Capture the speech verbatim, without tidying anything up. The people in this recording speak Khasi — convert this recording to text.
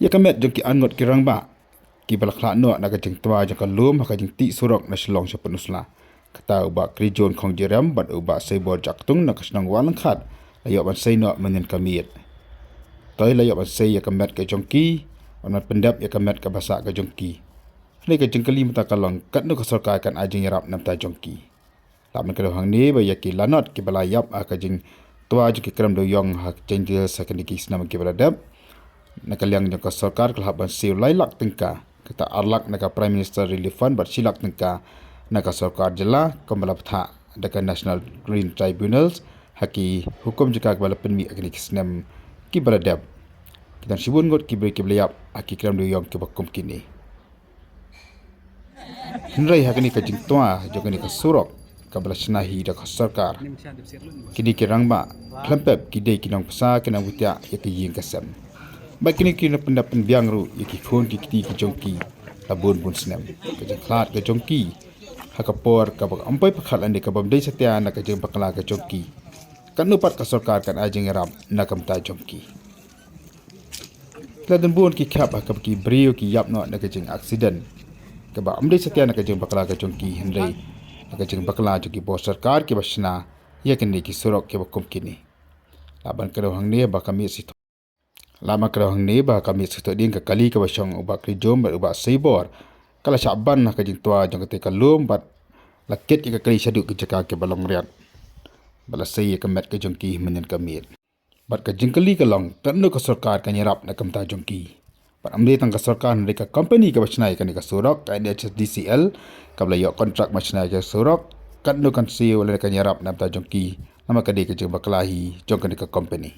Ïa ka met jong ki arngut ki rangbah kiba la khlad noh na ka jingtwa jong ka lum ha ka jingtih surok na Shillong sha Pynursla, kata u Bah Krijon Khongjiram bad u Bah Seibor Jaktung na ka shnong Wah Lyngkhat la ïoh ban sei noh mynhynnin ka miet. Toi la ïoh ban sei ïa ka met ka jong ki, ban pyndep ïa ka met kaba sah ka jong ki. Hynrei ka jingkylli mynta ka long katno ka sorkar kan ai jingïarap na bynta jong ki. La ban kdew hangne ba ïa ki lanot kiba la ïap ha ka jingtwa jong ki krem dewiong ha Jaintia ha kine ki snem kiba la dep, na ka liang jong ka sorkar ka la hap ban siew lai lak tyngka, kata ar lak na ka Prime Minister Relief Fund bad shi lak tyngka na ka sorkar jylla, kumba la bthah da ka National Green Tribunals ha ki hukum jong ka kiba la pynmih ha kine ki snem kiba la dep. Ki don shibun ngut ki briew kiba la ïap ha ki krem dewiong kiba kum kine. Hynrei ha kane ka jingtwa jong kane ka surok kaba la shna hi da ka sorkar, kine ki rangbah khlem pep ki dei ki nongpynsah, ki nongpyntiah ïa ka ïing ka sem. Bad kine ki nongpyndap pynbiang ruh ïa ki khun ki kti ki jong ki la bun bun snem. Ka jingkhlad ka jong ki ha ka por kaba ym poi pyrkhat lane kaba ym dei satia na ka jingbakla ka jong ki, katno pat ka sorkar kan ai jingïarap na ka bynta jong ki. La don bun ki khep ha kaba ki briew ki ïap noh na ka jing accident kaba ym dei satia na ka jingbakla ka jong ki, hynrei na ka jingbakla jong ki bor sorkar kiba shna ïa kine ki surok kiba kum kine. La ban kdew hangne ba ka miet sito, la ban kdew hangne ba ka miet sito ding ka kali kaba shong u Bah Krijom bad u Bah Seibor ka la shah ban ha ka jingtwa jong kata ka lum bad la kit ïa ka kali shaduh ka jaka kiba long riat, bad la sei ïa ka met ka jong ki mynhynnin ka miet. Bad ka jingkylli ka long katno ka sorkar kan ïarap na ka bynta jong ki. Bad ym dei tang ka sorkar hynrei ka company kaba shna ïa kane ka surok, ka N H D C L, kaba la ïoh kontrak ban shna ïa ka surok, katno kan siew lane kan ïarap na ka bynta jong ki, namar ka dei ka jingbakla hi jong kane ka company.